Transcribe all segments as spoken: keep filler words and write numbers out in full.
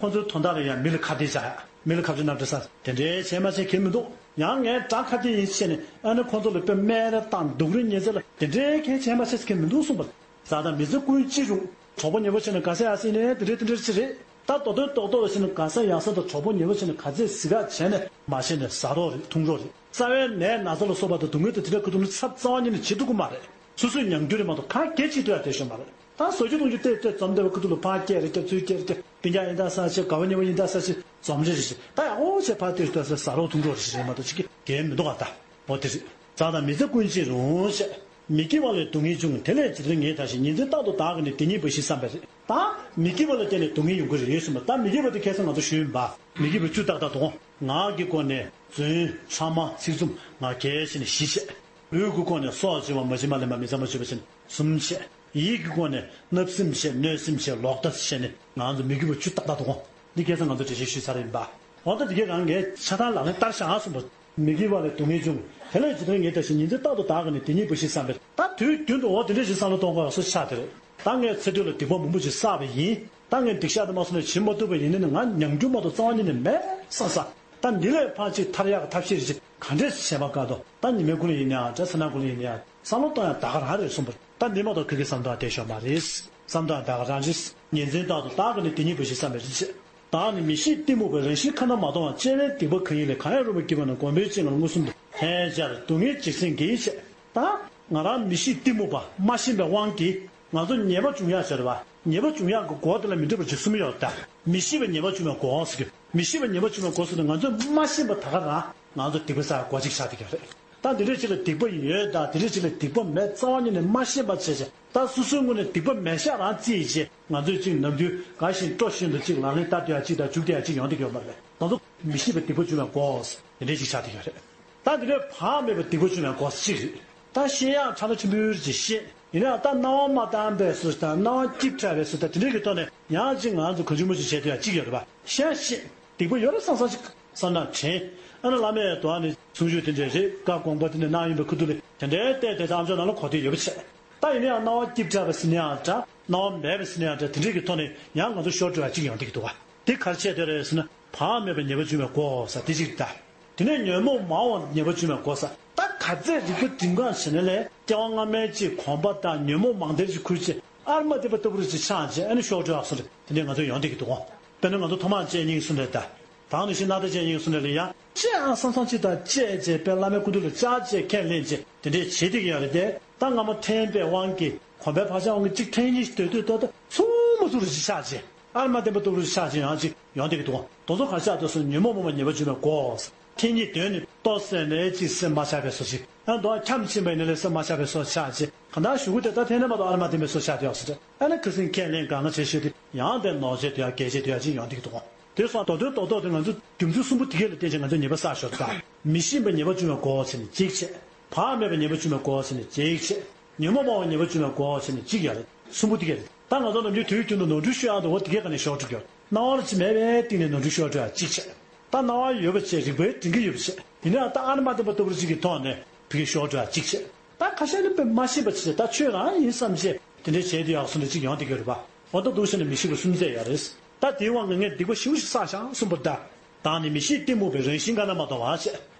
ཁོ་ཚོའི་དོན་དག་ལ་ཡང་མི་ལ་ཁ་གཏད་བྱ་ཡ། མི་ལ་ཁ་གཏད་གནམ་གྲུ་ས་དེ་འདྲའི་བྱས་མ་བྱས་གལ་མི་འདུག་ཡང་ངས་དགྲ་ཁ་གཏད་ཡིན་ཟེར་ནས་ཨ་ནི་ཁོ་ཚོ་ལ་དཔེ་སྨད་ར་བཏང་སྡུག་རུས་ཉེས་ཚད་ལ་དེ་འདྲའི་གལ་བྱས་མ་བྱས་གལ་མི་འདུག་གསུངས་པ། བཟའ་དང་མི་ཚེ་ཀུན་གཅིག་རུང་། གྲོགས་པོ་ཉེ་པོ་བྱས་ནས་ག་ས་ཡ་སེ་ནས་དེ་འདྲའི་དེ་འདྲའི་ཅི་རེད། ད་མདོ་དོན་རྡོག་རྡོག་ལ་བྱས་ན་ག་ས་ཡ་ས་དང་གྲོགས་པོ་ཉེ་པོ་བྱས་ནས་ག་ཚད་ཟི་ག་བྱས་ནས་མ་བྱས་ནས་ཟ་རོགས་རེད། འཐུང་རོགས་རེད། རྩ་བའི་ནད་ན་ཚ་ལ་སོགས་པ་དང་སྡུག་བསྔལ་དང་དེ་འདྲ་ཁུ་ཐུམ་ནི་ཚབ་རྩ་བ་ཉིད་ནས་བྱེད་ཐུབ་ཀྱི་མ་རེད། སོ་སོས་མྱང་རྒྱུ་རེད་མ་གཏོགས་ག་གེ་ཅིག་ལྟོས་ཡ་དེ་ཤོད་མ་རེད། ད་བཟོ་རྒྱུ་གཏོང་རྒྱུ་ཏེ་ཏེ་འཛོམས་བསྡད་པ་ཁུ་ཐུག་ལ་ཕར་སྐྱེལ་རེ་སྐྱེལ་ཚུར་སྐྱེལ་རེ་སྐྱེལ་སྤུན་ཀྱག་ཡིན་ད་ས་ཆེ་དགའ་བོ་ཉེ་བོ་ཡིན་ད་ས་ཆེ་འཛོམས་རེ་རེ་ཞིག་ད་ཡག་པོ་བྱས་ཕར་ཏེ་ལྟོས་ས་ཟ་རོགས་འཐུང་རོགས་རེ་ཞིག་རེད་མ་གཏོགས་ཅིག་གི་འགན་མི་འདུག་ག་ད་འོ་དེ་རེད། བཟའ་དང་མི་ཚེ་ཀུན་གཅིག་རུང་བཤད། མི་སྐྱིད་པ་ལས་སྡུག་བསྔལ་འབྱུང་དེ་ལས་ཇི་ལྟར་ངེས་ད་ཞིག་ཉིན་མཚན་རྟག་ཏུ་བདག་གིས་ནི་དེ་ཉིད་འབའ་ཞིག་བསམ་པས་རེད། ད་མི་སྐྱིད་པ་ལ་བརྟེན་ནས་སྡུག་བསྔལ་ཡོང་གི་རེད་གསུངས་པ། ད་མི་སྐྱིད་པ་དེ་ཁ་སང་ང་ཚོ་ཞུས་ཡིན་པ། མི་སྐྱིད་པ་བཅུ་ཏག་ཏག་འདུག་ངག་གི་སྒོ་ནས་རྫུན་ཕྲ་མ་ཚིག་རྩུབ་ང་རྒྱལ་བྱས་ནས་བཞི་བཤད། ལུས་ཀྱི་སྒོ་ནས་སྲོག་བཅད་པ་མ་བྱིན་པ་ལེན་པ་མི་ཚངས་པ་སྤྱོད་པ་བྱས་ནས་གསུམ་བཤད། ཡིད་ཀྱི་སྒོ་ནས་བརྣབ་སེམས་བཤད་གནོད་སེམས་བཤད་ལོག་ལྟ་བཤད་ནས་ང་ཚོ་མི་སྐྱིད་པ་བཅུ་ཏག་ཏག་འདུག་འདི་ཁ་སང་ང་ཚོ་འགྲེལ་བཤད་ཞུས་ཚར་ཡིན་པ། འོ་ད་འདི་གའི་རང་གིས་ཆ་ཚང་ལག་ལེན་བསྟར་ཤག་གསུངས་པ། མི་སྐྱིད་པ་ལས་སྡུག་བསྔལ་འབྱུང་། དེ་ལས་ཇི་ལྟར་ངེས་ད་ཞིག་ཉིན་མཚན་རྟག་ཏུ་བདག་གིས་ནི་དེ་ཉིད་འབའ་ཞིག་བསམ་པས། ད་དུས་རྒྱུན་དུ་འོ་དེ་འདྲ་ཞིག་བསམ་བློ་གཏོང་དགོས་སོ་ཆགས་དེ་རེད། ད་ངས་ཚེ་སྟོད་ལ་སྡིག་པ་མང་པོ་ཞིག་བསགས་པ་ཡིན། ད་ངས་སྡིག་བཤགས་དེ་མ་སོང་ནས་བྱེད་མ་ཐུབ་པ་ཡིན་ནའི་ང་མྱང་རྒྱུ་མ་གཏོགས་རྩ་བ་ཉིད་ནས་མེད་བསམ་ས། ད་འདི་ལས་ཕར་ཅིག་ཐར་ཡག་གི་ཐབས་ཤེས་རེ་ཅིག་ག་འདྲས་ཞིག་བྱས་པ་དཀའ་ཐུབ། ད་ཉི་མའི་ཁུ་ལུ་ཡིན་ནའང་འདྲ་ཚེ་ནང་ཁུ་ལུ་ཡིན་ནའང་བསམ་བློ་གཏོང་ཡག་ད་ག་རང་རེད་གསུངས་པ། ད་འདི་མ་གཏོགས་ཁོ་གི་བསམ་སྟངས་དེ་ཤོར་མ་རེད། བསམ་སྟངས་ད་ག་རང་རེད། ཉིན་མཚན་རྟག་ཏུ་བདག་གིས་ནི་དེ་ཉིད་འབའ་ཞིག་བསམ་པས་རེ་ཆེ། བདག་ནི་མི་ཤེས་གཏི་མུག་པས། རང་བཞིན་ཁ་ན་མ་ཐོ་བ། དཔྱལ་བའི་སྡིག་པ་གང་ཡིན་ལས། གང་ཡང་རུང་བར་བགྱིས་པ་ན། མགོན་པོའི་སྤྱན་སྔར་མངོན་སུམ་དུ། ཐལ་སྦྱར་སྡུག་བསྔལ་འཇིགས་སེམས་ཀྱིས་བྱས། ད་ང་རང་མི་ཤེས་གཏི་མུག་པ་མ་ཤེས་པའི་དབང་གིས་ང་ཚོ་ཉེས་པ་འབྱུང་ཡག་ཟེར་བ། ཉེས་པ་འབྱུང་ཡག་གི་སྒོ་དེ་ལ་མི་འགྲིག་པ་ཅིག་གསུམ་ཡོད་ད། མི་ཤེས་པའི་ཉེས་པ་འབྱུང་བའི་སྒོ་ཟེར་གི། མི་ཤེས་པའི་ཉེས་པ་འབྱུང་བའི་སྒོ་ཟེར་ན་ང་ཚོས་མ་ཤེས་པ་ད་ག་རང་ང་ཚོ་སྡིག་པ་བསགས་སྒོ་གཅིག་ཆགས་བསྡད་ཀྱི་རེད། ད་དེ་འདྲས་ཅིག་ལ་སྡིག་པ་ཡོད་ད་དེ་འདྲས་ཅིག་ལ་སྡིག་པ་མེད་རྩ་བ་ཉིད་ནས་མ་ཤེས་པ་བྱས་བྱས་ད་སོ་སོའི་ངོས་ནས་སྡིག་པ་མེད་ཤག་རང་རྩིས་བྱས་ང་ཚོས་ཅིག་ནམ་རྒྱུན་དགའ་བཞིན་སྤྲོ་བཞིན་དུ་ཅིག་ལག་ལེན་བསྟར་བསྡད་ཡ་ཅིག་དང་འཇུག་བསྡད་ཡ་ཅིག་ཡོང་བསྡད་ཀྱི་ཡོད་མ་རེད། ང་ཚོ་མི་ཤེས་པའི་སྡིག་པ་བྱུང་བའི་སྒོ་དེ་འདྲས་ཅིག་ཆགས་བསྡད་ཀྱི་རེད། ད་དེ་འདྲས་བག་མེད་པའི་སྡིག་པ་བྱུང་བའི་སྒོ་ཅིག་རེད། ད་ཤེས་ཡག་ཕྲ་ལ་ཆེན་པོའི་ཅིག་ཤེས་ཡིན་ན་ད་སྣང་བ་མ་དྭངས་པའི་སུ་དང་སྣང་བ་སྐྱིད་ཕྲ་བའི་སུ་དང་དེ་འདྲས་ཀྱི་ཐོག་ནས་ཡང་ཅིག་ང་ཚོ་གང་བྱུང་མང་བྱུང་བྱས་བསྡད་ཡ་ཅིག་ཡོད་རེད་པ། ཤེས་ཤེས། སྡིག་པ་ཡོད་རེད་བསམ་བསམ་ཞིག་བསམ་ན་དྲན། ཨ་ནི་བླ་མས་དོ་ཨ་ནི་གསུང་ཆོས་དེ་འདྲས་རེད་བཀའ་དགོངས་པ་དེ་འདྲས་གནང་ཡིན་པའི་ཁུ་ཐུག་ལས་དེ་འདྲའི་བལྟས་བལྟས་ཙང་ཨམ་ཅོག་ནང་ལ་གོ་བསྡད་ཡོད་པ་བྱས། ད་ཡིན་ན་ཡང་སྣང་བ་སྐྱིད་ཕྲ་བ་ཟིན་ན་ཡང་འདྲ་སྣང་བ་མེད་པ་ཟིན་ན་ཡང་འདྲ་དེ་འདྲས་ཀྱི་ཐོག་ནས་ཡང་ང་ཚོ་ཤོར་འགྲོ་བ་གཅིག་ཡོང་བསྡད་ཀྱི་འདུག་བ། དེ་ག་རེ་བྱས་བསྡད་རེད་ཟེར་ན་བག་མེད་པའི་ཉེས་པ་བྱུང་བའི་སྒོ་ཟེར་དེ་གཅིག་རེད་ད། དེ་ནས་ཉོན་མོངས་མང་བ་ཉེས་པ་བྱུང་བའི་སྒོ་ཟེར་ད་ག་ཚད་རིག་པ་འབྲིང་གང་བྱས་ན་ལས་སྐྱེ་བ་སྔ་མའི་ཅིག་གོམས་པ་དང་ཉོན་མོངས་མང་དེར་ཅིག་ཁུར་བྱས་ཨར་མ་བདེན་པ་ལྟ་བུར་ཅིག་ཆགས་བྱས་ཨ་ནི་ཤོར་འགྲོ་ཡག་སོང་རེད་དེ་འདྲས་ང་ཚོ་ཡོང་བསྡད་ཀྱི་འདུག་གོ། དཔེར་ན་ང་ཚོ་ཐོག་མར་བཅས་སྙིང་གསུམ་རེད་ད། ད་ནི་ཤི་ན་ད་བཅས་སྙིང་གསུམ་རེད་ལ་ཡང་ཅི་ཨང་སང་སང་ཅི་ད་བཅས་བཅས་པའི་བླ་མའི་སྐུ་མདུན་ལ་བཅར་བཅས་ཁས་ལེན་བཅས་དེ་འདྲས་བྱེད་བསྡད་ཀྱི་ཡོད་རེད་དེ་ད་སྔ་མ་འཐེན་པའི་དབང་གིས་གོམས་པའི་བག་ཆགས་དབང་གིས་གཅིག་འཐེན་གཉིས་སྡོད་སྡོད་ཏོ་ད་ཚུགས་མ་ཚུགས་རུ་ཅིག་ཆགས་བྱས་ཨར་མ་བདེན་པ་ལྟ་བུ་རུ་ཅིག་ཆགས་བྱས་ཡང་ཅིག་ཡོང་བསྡད་ཀྱི་འདུག་དོ་ཚོ་གར་ཆགས་དུ་སོང་ཉོན་མོངས་མང་བ་ཉེས་པ་བྱུང་བའི་སྒོ། འཐེན་གཉིས་སྡོད་ནས་ལྟོ་བཟས་ནས་ཅིག་སེམས་མ་ཆགས་པའི་བཟོ་ཅིག་ཡང་དོ་འཁྱམས་ཕྱིན་པ་ཡིན་ན་ལས་སེམས་མ་ཆགས་པའི་བཟོ་ཆགས་བྱས་གང་ལྟར་གཞུག་གུ་དེ་ད་འཐེན་ན་མ་གཏོགས་ཨར་མ་བདེན་པའི་བཟོ་ཆགས་བསྡད་ཡོད་ཟེར་ཏེ། ཨ་ནི་ཁ་སང་ཁས་ལེན་གང་ག་བྱེད་ཤོད་དེ་ཡང་དེ་ནོར་བྱེད་དེ་ཡང་གལ་ཆེ་དེ་ཡང་ཅིག་ཡོང་བསྡད་ཀྱི་འདུག་དེ་སོང་མདོ་དོན་རྡོག་རྡོག་དེ་ང་ཚོ་རྒྱུ་མཚན་གསུམ་པོ་དེ་གས་ལ་བརྟེན་བྱས་ང་ཚོ་ཉེས་པ་བསགས་ཤོར་ད། མི་ཤེས་པའི་ཉེས་པ་བྱུང་བའི་སྒོ་ཟེར་ནས་གཅིག་བྱས། བག་མེད་པའི་ཉེས་པ་བྱུང་བའི་སྒོ་ཟེར་ནས་གཅིག་བྱས། ཉོན་མོངས་མང་བའི་ཉེས་པ་བྱུང་བའི་སྒོ་ཟེར་ནས་གཅིག་ཡོད་རེད། གསུམ་པོ་དེ་གས་རེད། ད་ང་ཚོ་ནམ་རྒྱུན་དུས་རྒྱུན་དུ་ནོར་འཁྲུལ་ཤོར་ཡག་འདུག་འོ་དེ་གས་ག་ནས་ཤོར་འགྲོ་གི་ཡོད། སྣང་བ་ཅིག་མེད་པའི་སྟེང་ནས་ནོར་འཁྲུལ་ཤོར་འགྲོ་ཡག་གཅིག་བྱས། ད་སྣང་བ་ཡོད་པ་བྱས་རིག་པའི་དྲན་གྱི་ཡོད་པ་བྱས་ཡིན་ནའང་ད་ཨ་ནི་མ་བདེན་པ་ལྟ་བུར་ཅིག་གི་ཐོག་ནས་བུ་གའི་ཤོར་འགྲོ་ཡག་གཅིག་བྱས། ད་ཁ་ཤས་ནི་དཔེ་མ་ཤེས་པ་བྱས་ད་ཆོས་རང་ཡིན་བསམ་བྱས་དེ་འདྲའི་བྱས་དུས་ཡག་སོང་འདྲ་ཅིག་ཡོང་བསྡད་ཀྱི་རེད་པ། འོ་ད་འདུག་བྱས་ནས་མི་ཤེས་པ་གསུམ་ཚད་ཡོད་རེད། ད་དེའི་དབང་གིས་ངས་སྡིག་པ་ཞེ་པོ་ཞིག་བསགས་ཤག་གསུངས་པ་ད། བདག་ནི་མི་ཤེས་གཏི་མུག་པས། རང་བཞིན་ཁ་ན་མ་ཐོ་བ་བྱས།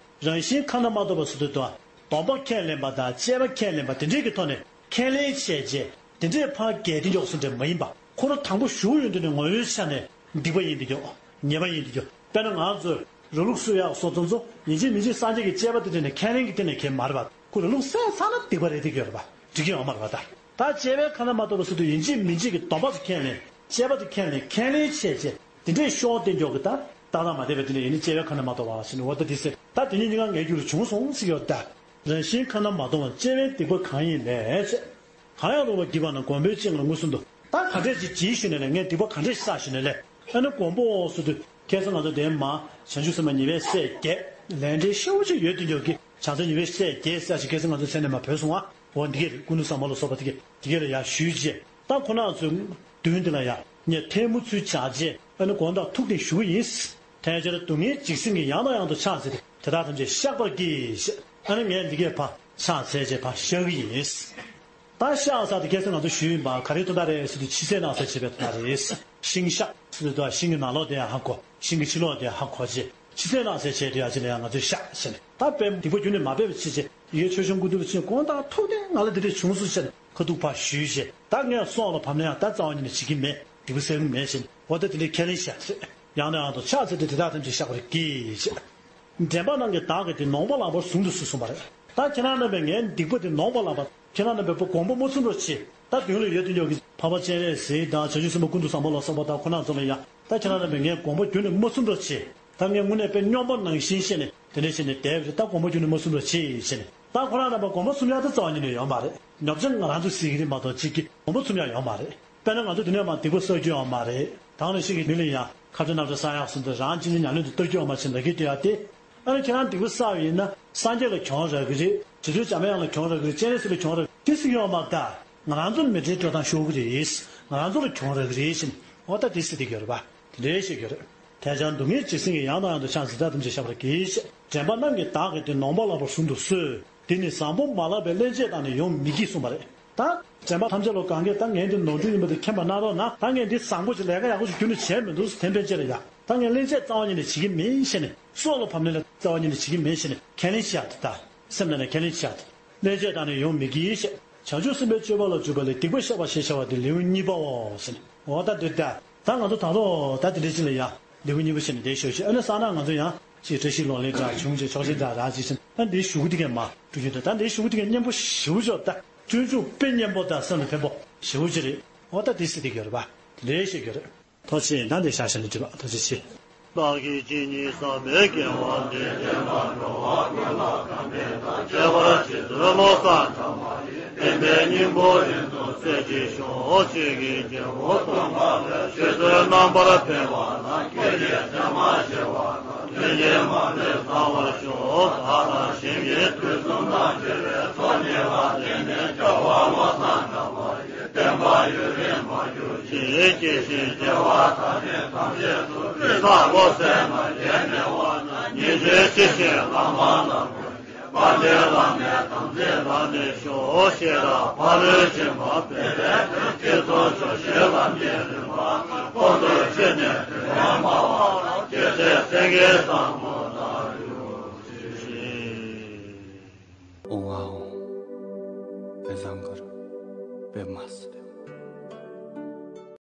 རང་བཞིན་ཁ་ན་མ་ཐོ་བ་ཟེར་དུས་ད། སྡོམ་པ་ཁས་ལེན་པ་དང་བཅས་པ་ཁས་ལེན་པ་དེ་འདྲས་ཀྱི་ཐོག་ནས་ཁས་ལེན་བྱས་རྗེས་དེ་འདྲས་ཕར་འགལ་ཏེ་མགྱོགས་སུ་འདྲ་མ་ཡིན་པ་ཁོ་རང་དང་པོ་ཞུགས་ཡོང་དུས་ནས་ངོ་བོའི་ཆ་ནས་སྡིག་པ་ཡིན་དུ་འགྱོ། ཉེས་པ་ཡིན་དུ་འགྱོ། དཔེར་ན་ང་ཚོས་ར་ལུག་གསོད་ཡག་སོགས་ཚོ་ཚོ་ཡིན་གཅིག་མིན་གཅིག་སངས་རྒྱས་ཀྱི་བཅས་པ་དེ་འདྲས་ནས་ཁས་ལེན་གྱི་སྟེང་ནས་གལ་མ་རེད་པ། ཁོ་ར་ལུག་བསད་ཚར་ན་སྡིག་པ་རེད་དེ་གྱོད་རེད་པ། འགྲིག་གི་ཡོད་མ་རེད་པ་ད། ད་བཅས་པའི་ཁ་ན་མ་ཐོ་བ་ཟེར་དུས་ཡིན་གཅིག་མིན་གཅིག་གི་སྡོམ་པ་དེ་ཁས་ལེན་བཅས་པ་དེ་ཁས་ལེན་ཁས་ལེན་བྱས་རྗེས། དེ་འདྲས་ཤོར་ཏེ་མགྱོགས་ཀྱི་ད། རྟགས་དང་མ་དད་པའི་དེ་འདྲས་ཡིན་ནི་བཅས་པའི་ཁ་ན་མ་ཐོ་བ་ཟེར་ནི་འོ་ད་དེ་ཟེར་ད་དེ་གཉིས་གཉིས་ཀ་ངའི་རྒྱུད་ལ་བྱུང་སོང་ཟེར་གྱི་ཡོད་ད། རང་བཞིན་ཁ་ན་མ་ཐོ་བ་བཅས་པའི་སྡིག་པ་གང་ཡིན་ལས་ཟེར། གང་ཡང་རུང་བ་བགྱིས་པ་ན་མགོན་པོའི་སྤྱན་སྔར་མངོན་སུམ་དུ། ད་ག་འདྲས་ཅིག་བགྱིས་ཞུས་ནས་ལས་ངས་སྡིག་པ་ག་འདྲས་ཤིག་བསགས་ཞུས་ནས་ལས། ཨ་ནི་མགོན་པོ་འོ་ཟེར་དུས་ཁ་སང་ང་ཚོ་དེ་མ་བྱང་ཆུབ་སེམས་དཔའ་ཉེ་བའི་སྲས་བརྒྱད་ལས་འབྲས་ཤེའུ་ཅིག་ཡོད་དེ་མགྱོགས་ཀྱི་བྱང་སེམས་ཉེ་བའི་སྲས་བརྒྱད་ཟེར་ཞིག་ཁ་སང་ང་ཚོ་མཚན་ནས་མ་བོས་སོང་ཨ། འོ་འདི་གས་རེད་ཀུན་ཏུ་བཟང་པོ་ལ་སོགས་པ་དེ་གས་དེ་གས་ལ་ཡར་ཞུས་རྗེས། ད་ཁོ་རང་ཚོའི་མདུན་དེ་ལ་ཡང་ངས་ཐལ་མོ་ཚུར་བྱས་རྗེས་ཨ་ནི་དགོངས་དག་ཐུགས་གཏིང་ཞུ་གི་ཡིན། ཐལ་སྦྱར་སྡུག་བསྔལ་འཇིགས་སེམས་ཀྱིས། ཡང་དང་ཡང་དུ་ཕྱག་འཚལ་ཏེ། དེ་དག་ཐམས་ཅད་བཤགས་པར་བགྱི་ཞེས། ཨ་ནི་ངས་འདི་གས་ཕར་ཕྱག་འཚལ་རྗེས་ཕར་བཤགས་ཀྱི་ཡིན། ད་ཤག་ཟེར་དེ་ཁ་སང་ང་ཚོ་ཞུས་ཡིན་པ། ག་རེ་དོན་དག་རེད་ཟེར་དུས་ཕྱི་གསལ་ནང་གསལ་བྱེད་པའི་དོན་དག་རེད། ཤིང་ཤག་ཟེར་དུས་ཤིང་གི་ནང་ལོགས་དེ་ཡང་ཧ་གོ། ཤིང་གི་ཕྱི་ལོགས་དེ་ཡང་ཧ་གོ་བྱས། ཕྱི་གསལ་ནང་གསལ་བྱས་དུས་ཡང་ཅི་ལ་ཡང་ང་ཚོས་ཤག་བྱས་ནས། ད་དཔེ་སྡིག་པ་རྒྱུན་ནས་མ་འབད་པ་བྱས་བྱས། ཡེ་ཆོས་སྐྱོང་སྐུ་ཚབ་ཕྱིན། དགོངས་དག་ཐུགས་བདེན། ང་ལ་འདི་འདྲ་བྱུང་སོང་ཟེར་ནས་ཁ་ཐུག་ཕར་ཞུས་བྱས། ད་ངས་སྲོག་ལ་བབས་ན་ཡང་ད་རྩ་བ་ཉིད་ནས་བྱེད་ཀྱི་མེད། སྡིག་པ་བསགས་ཀྱི་མེད་ཟེར་ནས། འོ་ད་དེ་འདྲའི་ཁས་ལེན་བྱས་ཟེར། ཡང་ནས་ཡང་དུ་ཕྱག་འཚལ་ཏེ་དེ་དག་ཐམས་ཅད་བཤགས་པར་བགྱི་ཞེས། དྲན་པ་རྣམས་ཀྱིས་བདག་གི་སྡིག་ནོངས་པ་ལགས་པར་ཟུང་དུ་གསོལ་གསུངས་པ་རེད། ད་ཁྱེད་རང་རྣམ་པས་ངའི་སྡིག་པ་དེ་ནོངས་པ་ལགས་པ། ཁྱེད་རང་རྣམ་པས་དགོངས་པ་མ་ཚོམ་པར་བྱེད། ད་མདུན་ལ་ཡོད་དེ་ཉོག་གི་འཕགས་པ་སྤྱན་རས་གཟིགས་དང་བྱང་ཆུབ་སེམས་དཔའ་ཀུན་ཏུ་བཟང་པོ་ལ་སོགས་པ་དང་ཁོང་རྣམ་ཚོ་ལ་ཡང་། ད་ཁྱེད་རང་རྣམ་པས་ངའི་དགོངས་པ་རྒྱུན་ནས་མ་ཚོམ་པར་བྱེད། ད་ངས་དངོས་གནས་དཔེ་སྨྱོན་པ་ནང་བཞིན་བཤད་ནས་དེ་འདྲ་བྱས་ནས་བསྡད་པ་རེད། ད་དགོངས་པ་རྒྱུན་ནས་མ་ཚོམ་པར་བྱེད་བྱས་ནས། ད་ཁོ་རང་རྣམ་པ་དགོངས་པ་ཚོམ་ཡག་ད་རྩ་བ་ཉིད་ནས་ཡོད་མ་རེད། ཉོབ་ཆ་ང་རང་ཚོ་གཟིགས་ཀྱི་རེད་མ་གཏོགས་གཅིག་གི་དགོངས་པ་ཚོམ་ཡག་ཡོད་མ་རེད། དཔེར་ན་ང་ཚོ་འདི་ནས་མར་སྡིག་པ་བསགས་རྒྱུ་ཡོད་མ་རེད། ད་ག་ནང་བཞིན་གྱི་མི་ལ་ཡང་ཁ་བྲལ་རྣམ་གྲོལ་བསགས་ཡག་གསུངས་ཏེ་རང་གཅེས་འཛིན་ཉམས་ལེན་དུ་གཏོར་རྒྱུ་ཡོད་མ་རེད་ཟེར་ལབ་ཀྱི་དེ་ཡང་དེ། ཨ་ནི་ཁྱེད་རང་སྡིག་པ་བསགས་པ་ཡིན་ན་སངས་རྒྱས་ལ་གྱོང་རག་གི་རེད། རྗེ་བཙུན་འཇམ་དབྱངས་ལ་གྱོང་རག་གི་རེད། སྤྱན་རས་གཟིགས་ལ་གྱོང་རག་གི་རེད། དེ་ཟེར་གྱི་ཡོད་མ་རེད། ད་ང་རང་ཚོ་མི་འདྲའི་འགྲོ་སྟངས་ཤོར་གི་རེད། ང་རང་ཚོ་ལ་གྱོང་རག་གི་རེད་ཟེར་ནས། འོ་ད་དེ་ཟེར་བསྡད་ཀྱི་ཡོད་རེད་པ། དེ་འདྲའི་བཤད་ཀྱི་ཡོད་རེད། དལ་འབྱོར་སྡུག་བསྔལ་ཇི་སྲིད་ཀྱི། ཡང་དང་ཡང་དུ་ཕྱག་འཚལ་དེ་དག་ཐམས་ཅད་བཤགས་པར་བགྱི་ཞེས། དྲན་པ་རྣམས་ཀྱིས་བདག་གི་སྡིག་ནོངས་པ་ལགས་པར་ཟུང་དུ་གསོལ། འདི་ནི་བཟང་པོ་མ་ལགས་པས་སླན་ཆད་བདག་ནི་ཡོང་མི་བགྱིད་གསུངས་པ་རེད། ད་དྲན་པ་ཐམས་ཅད་ལ་གང་གིས་ད་ངས་འདི་ནོར་འཁྲུལ་ཡིན་པ་དེ་མཁྱེན་པ་གནང་རོགས་གནང་། ད་ངས་འདི་བཟང་པོ་ཅིག་ལས་ཀ་ཡག་པོ་ཅིག་རྒྱུན་ནས་བྱས་མི་འདུག་ཟེར་ཐེམ་པས་ཅེར་ཡ། ད་ངས་སླན་ཆད་རྩ་བ་ཉིད་ནས་བྱེད་ཀྱི་མིན་ཞེས་ནས། སྲོག་ལ་བབས་ནས་ལ་རྩ་བ་ཉིད་ནས་བྱེད་ཀྱི་མིན་ཞེས་ནས་ཁས་ལེན་བྱས་ཏེ། ད་སེམས་ནང་ནས་ཁས་ལེན་བྱས་ཏེ། སླན་ཆད་བདག་ནི་ཡོང་མི་བགྱིད་ཞེས། བྱང་ཆུབ་སེམས་དཔའི་སྤྱོད་པ་ལ་འཇུག་པ་ལས། སྡིག་པ་བཤགས་པ་ཞེས་བྱ་བ་སྟེ་ལེའུ་གཉིས་པའོ་ཞེས་ནས། འོ་ད་འདི་ལྟ། ད་ང་ཚོ་ད་རོགས་ད་དེ་འདྲའི་ཅིག་ལ་ཡ། ལེའུ་གཉིས་པ་བྱས་ནས་བསྡད་ཤོག་ཅིག། ཨ་ནི་སང་ནངས་ང་ཚོ་ཡང་ཅིག་བཀྲ་ཤིས་ལོ་ལེགས་འདྲ་བྱུང་ཅིག། ཆོག་ཤེས་འདྲ་རག་ཅིག་ཟེར། ད་འདིའི་གཞུག་གུ་དེ་གས་མར་འགྲོ་རྒྱུ་འདུག། ད་འདིའི་གཞུག་གུ་དེ་གས་སྙན་པོ་ཞེ་པོ་ཅིག་ཡོད། ད་སྤྱོད་འཇུག་དཔེ་སྙན་པོ་དང་སེམས་ལ་ཕན་པོ་ཞེ་པོ་ཅིག་རེད། འོ་ད་འདི་ཟེར་བསྡད་ཀྱི་ཡོད་རེད་པ། དེ་འདྲའི་བཤད་ཀྱི་ཡོད་རེད། ཐུགས་རྗེ་ཆེ། ད་འདི་བཞག་བཞག་ནས་འགྲིག་པ། ཐུགས་རྗེ་ཆེ། བདག་གིས་ཇི་སྙེད་བསགས་པའི་དགེ་བ་འདི། ལྡན་པ་འགྲོ་བ་ཀུན་ལ་ཕན་པའི་ཐབས། ཁྱད་པར་རྗེ་བཙུན་བློ་བཟང་གྲགས་པ་ཡི། བསྟན་པའི་སྙིང་པོ་རིང་དུ་གསལ་བྱེད་ཤོག། ཆོས་ཀྱི་རྒྱལ་པོ་སྟོན་པ་ལས། ཆོས་ཚུལ་རྣམ་པར་འཕེལ་བ་དང་། སྐད་ཅིག་ཙམ་མ་ཞི་བ་དང་། ལྷན་ཅིག་མ་ལུས་ཚང་བར་ཤོག། བདག་དང་གཞན་གྱི་དུས་གསུམ་དང་འབྲེལ་བའི་ཚོགས་གཉིས་ལ་བརྟེན་ནས་སྐྱོབ་པ་བློ་བཟང་གྲགས་པ་ཡི། བསྟན་པ་ཡུན་རིང་མ་གྱུར་ཅིག། སྐྱེ་ཤི་སྐྱེ་བ་ཐ་མལ་ཐམས་ཅད་དུ། སྲིད་ཞིའི་འཁོར་ལོ་ཟད་མ་ཐག་ནས་དབེན་ནས། ཉིན་མཚན་ཕྱི་བཞིན་ལམ་མ་ལམ་ཀུན་གྱི། དཔལ་ལྡན་བླ་མའི་དམ་ཚིག་ལ་གནས་ཤོག། ཤེས་རབ་ཕ་རོལ་ཕྱིན་པ་སྤེལ་བའི་དོན། ཁྲིད་གསུམ་སྦྱོར་བཞིའི་ལམ་གྱི་རིམ་པ། ཁོང་དུ་ཆུད་ནས་དོན་ཡོད་སྨྲ་བ་ལ། སྐྱེད་ཚལ་སེང་གེའི་བཟང་པོ།